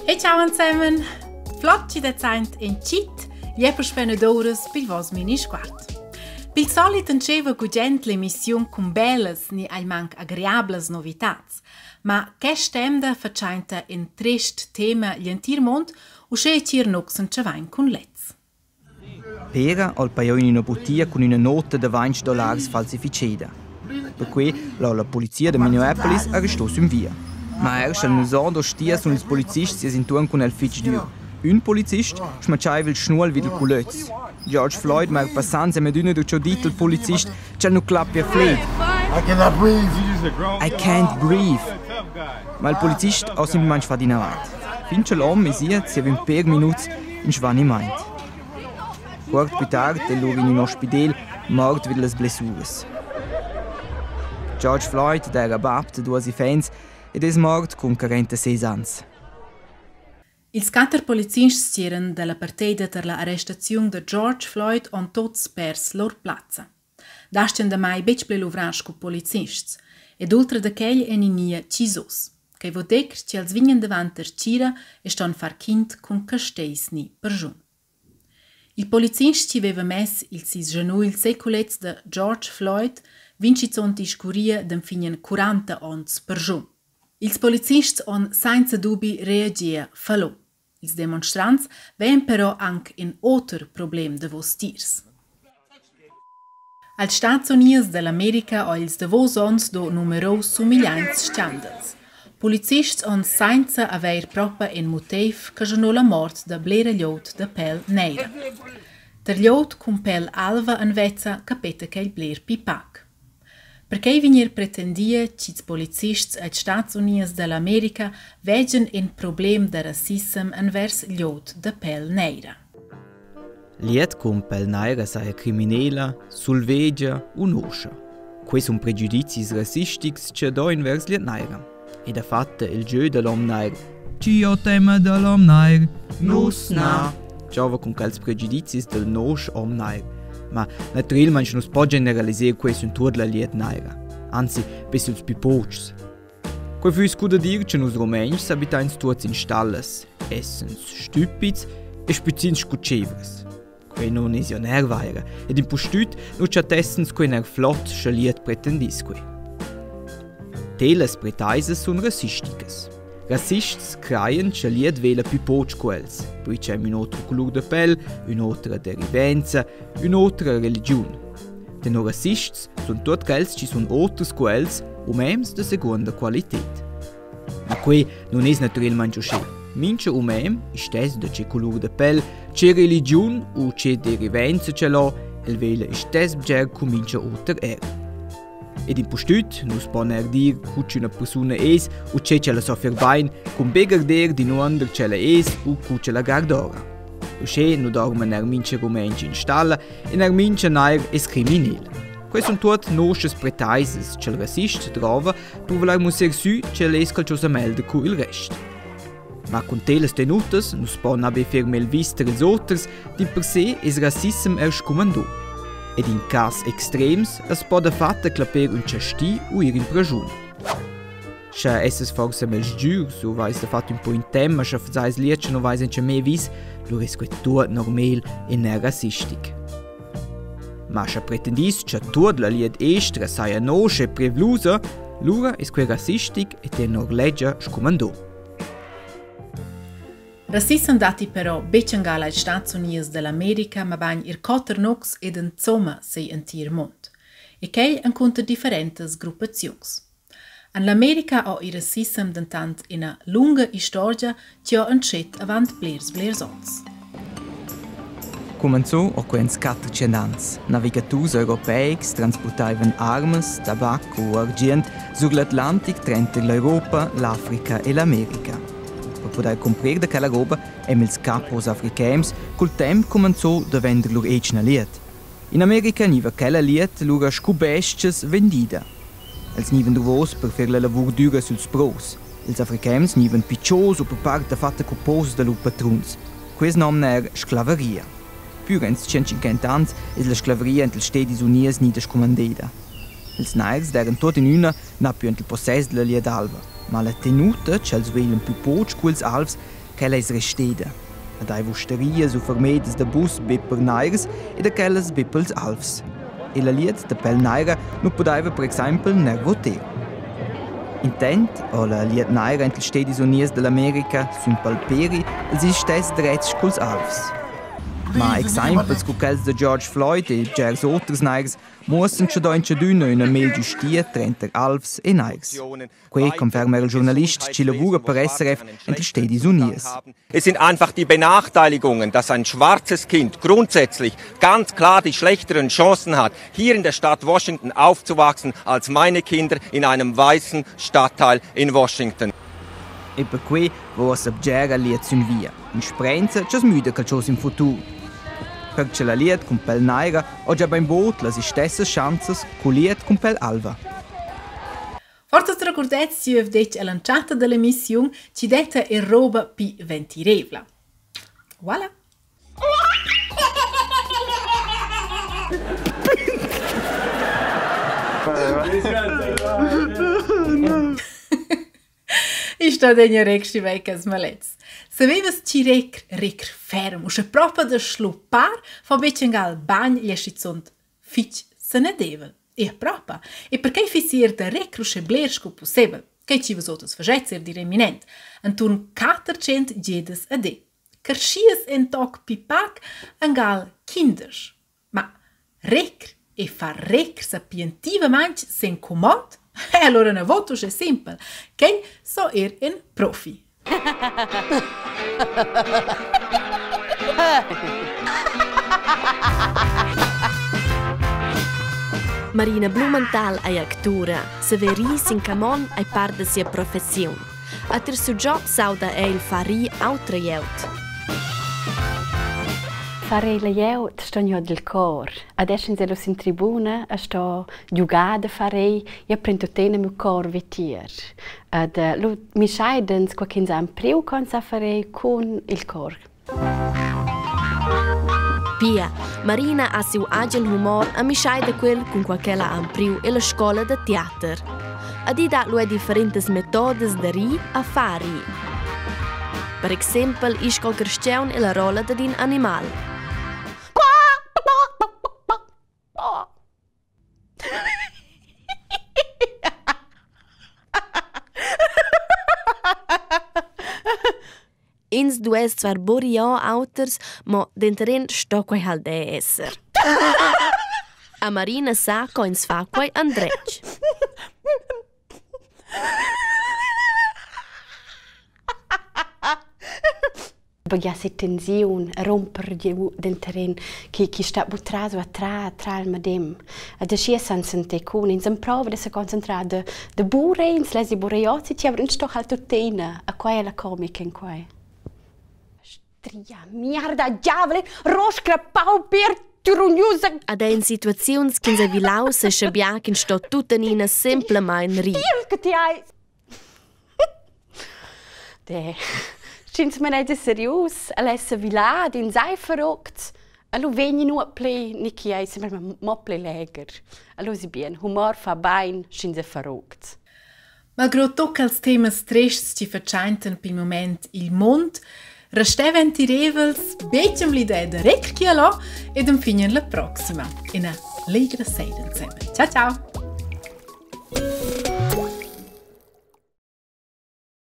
E ciao insieme! Flot ci dat saint in chit, je per spenedores pil vos mini squart. Pil solit entscheva gugent l'emissiun cun bellas ni almanc agreablas novitats, ma quest'emda fatschainta in trist tema gl'entir mond, uschè tier nus entschevain cun lez. Pera ha'l pajà in üna butia cun üna nota da vainch dollars falsificheda. Perquai l'ho la pulizia da Minneapolis arresto sün via. Ma eir sch'el nu sa d'ostia sun ils pulizists ieus intuorn cun el fich dür. Ün pulizist schmatschaiva il schnuogl vi dal culöz. George Floyd m'ha passants e madüna do dit al pulizist ch'el nu clappia fled. I can't breathe. Ma il pulizist ho simplamaing fat inavant. Fin cha'l hom es ia zieva ün pêr minuts in svanimaint. Cuort plü tard è lura in ün ospidel mort vi da las blessuras. George Floyd d'eira bap da duos iffaints ed es mort cun 46 ans. Ils quatter policists eran dalla parteida tar la arrestaziun da George Floyd on tots pers lur plazza. Dastgan damai betg pli luvrar sco policists ed ultra da quel èn i nia tgisos. Quai vul dir ch'els vegnan davant dertgira e ston far quint cun casteis ni perschun. Il policist chi veva mess ils sis schanugls seculets da George Floyd vegn schizunt discurria d'enfin 40 onns perschun. Ils policists han sainza dubi reagia fallò. Ils demonstrants vean però anc in oter problem davos tiers. Als Stats Unids dall'America ha ils davos onns do numerus sumigliants scandals. Policists han sainza avair propa in motiv caschunò la mort da blera glieud da pel neira. Tar glieud cun pel alva invezza capeta quel bler pli pac. Perquei vegn er pretendia ch'ils policists els Stats Unids dall'America vegien in problem da rassissem envers glieud da pel neira. Liet cun pel naira saja criminela, sulvegia u noscha. Quei sun pregiudizis rassistics che do invers liet naira. E dafatta il gieu da l'hom nair. Chi ho tema da l'hom nair? Nus na. Giova cun quels pregiudizis del nosch hom nair. Ma naturalmaing nu's po generaliser quai sün tuot la liet naira. Anzi, be süls pü pochs. Quai füss cu da dir cha nus Rumentschs abitains tuots in stallas, essens stüpids e spüzzins scu tschevers. Quei non es jo ner vaira ed impustüt nu chattessans quei ner flot scha liet pretendiss quei. Telas pretaisas sun rassisticas. Rassists crajan cha liet vela pü poch co els, perche heim ün'otra culur da pel, ün'otra derivenza, ün'otra religiun. Tenor rassists sun tuot quels chi sun oters co els umems da seguonda qualited. Ma quei nun es natüralmaing uschè. Mincha uman, istess da che culur da pel, che religiun u che derivenza ch'el ho, el veglia istess bger cu mincha oter er. Ed impustüt nu's po neir dir cu ch'üna persuna es u che ch'ella so fer bain cun be garder d'inuonder ch'ella es u cu ch'ella guard'ora. Uschè nu dorma neir mincha rumaintsch in stalla e neir mincha nair es criminel. Quai sun tuot noschas pretaisas cha'l rassist drova per vulair musser sü ch'el es qualchosa melder cu il rest. Ma cun telas tenutas nu's po na be fer melvis ter ils oters, dimpersè es rassissem eir scumandò. Ed in cas extrems as po dafatta clapper ün chasti u ir in praschun. Scha essas forsa melsgiürs u vais dafatta ün po in temma scha fazais liet cha nu vais auncha mê vis, lura es que tuot normal e na rassistic. Ma scha pretendis cha tuot la glieud estra saja noscha e privlusa, lura es quai rassistic e tenor ledscha scumandò. Rassissem datti però betg angal als Stats Unids dall'America, mabain er quatter nocs ed insomma sei entir mund. E quei encunter differentas gruppaziuns. En l'America ha il rassissem dentant ina lunga istorgia che ha entschet avant blers blers onns. Cumenzò ho quels quatter ans. Navigaturs europeics transportaivan armas, tabac u argient sur l'Atlantic tranter l'Europa, l'Africa e l'America. Per pudair cumprir da quella roba hem ils capos africans cul temp cumenzò da vender lur egna liet. In America gniva quella liet lura scu bes-chas vendida. Els gnivan duvos per fer la lavur düra süls pros. Ils Africans gnivan pichos u per part dafatta cupos da lur patruns. Quist nomna eir sclavaria. Pür ins 150 ans es la sclavaria int ils Stedis Unies gnida scumandeda. Ils nairs d'eiran tuot in üna na pü ant il possess da la Lia d'Alva, ma la tenuta ch'els veivan pü poch culs alvs, quella es resteda. A daiva usterias u fermedas da bus be per nairs e da quellas be pels alvs. E la liet da pel naira nu pudaiva per exaimpel neir voter. Intant ho la liet naira aint ils Stedis Unies da l'America sün palperi ils istess drets culs alvs. Ma exaimpels scu quels da George Floyd e bgers oters nairs muossan cha do in tschadüna üna melgiustia tranter alvs e nairs. Quei conferma il giornalist chi lavura per SRF en ils Stedis Unies. Es sind einfach die Benachteiligungen, dass ein schwarzes Kind grundsätzlich ganz klar die schlechteren Chancen hat, hier in der Stadt Washington aufzuwachsen, als meine Kinder in einem weißen Stadtteil in Washington. E perquei vo uossa bgera liet sün via, in sprenza cha's müda qualchosa in futur. Perche la liet cun pel naira ho già bainbod las istessas schanzas cu liet cun pel alva. Forsa regurdets ti jeu detg all'entschatta dall'emissiun chi detta er roba pi ventirevla. Voilà. I sta degna rexi vecas malets. Savevas ti recr recr ferm, usche propa da schluppar fa betg angal bagn e schizunt fitg sanadevel. E propa. E perquei fissi er da recr usche bler sco pussebel. Quei chi vus oters fagez er dir eminent. Anturn 400 gedas a di. Carschias en toc pi pac angal 15. Ma recr e far recr sapientivamaing sen cumond? E allura na vot uschè simpel. Quel so er in profi. Marina Blumenthal ei actura, saver sin camon ei part da sia professiun. A ter siu job s'auda ei il far rir autra glieud. Far la glieud sto gnir dil cor. Adesso ins è in tribuna e sto giugar da far ei. Io prendo tuttina miu cor vitier. Ed lu mi scheidens qua ch'ins ha empriu con sa far ei cun il cor. Pia, Marina ha siu agen humor e mischeida quel cun quei ch'ella ha empriu ella scola da teater. Ed ei dat lu era differentas metodas da rir a far rir. Per exempel ir sco carstgaun ella rolla dad in animal. Ins duess zvar buriar auters, mo denteren sto quei halt era esser. A Marina sa co ins fa quei andretg. Baghiassi tensiun, romper giu denteren chi chi sta bu tras u a tra tra il medem. Ed aschia san sentir cun ins emprova da seconcentrar da da burer, ins lezi burer oz, ti aber ins sto halt tuttina. A quai è la comica in quai. Stria, mierda, diavoli, roscra, pauper, turugnusa. Ad ein situaziuns ch'ins ei vilaus e sche bia ch'ins sto tuttenina semplamein rir. Che ti hai De. Sch'ins manegia serius, el essa vilà d'in sai verrückt, allo vegni nuot pli, ni chi ei semper mo pli legher. Allo si bien, humor fa bein, sch'ins è verrückt. Malgrò tot quels temas trests chi fatschaintan pel mumaint il mond, restè ventirevels betg am l'idea da recchialò ed am fin la proxima. Ina legra seira insembel. Ciao ciao!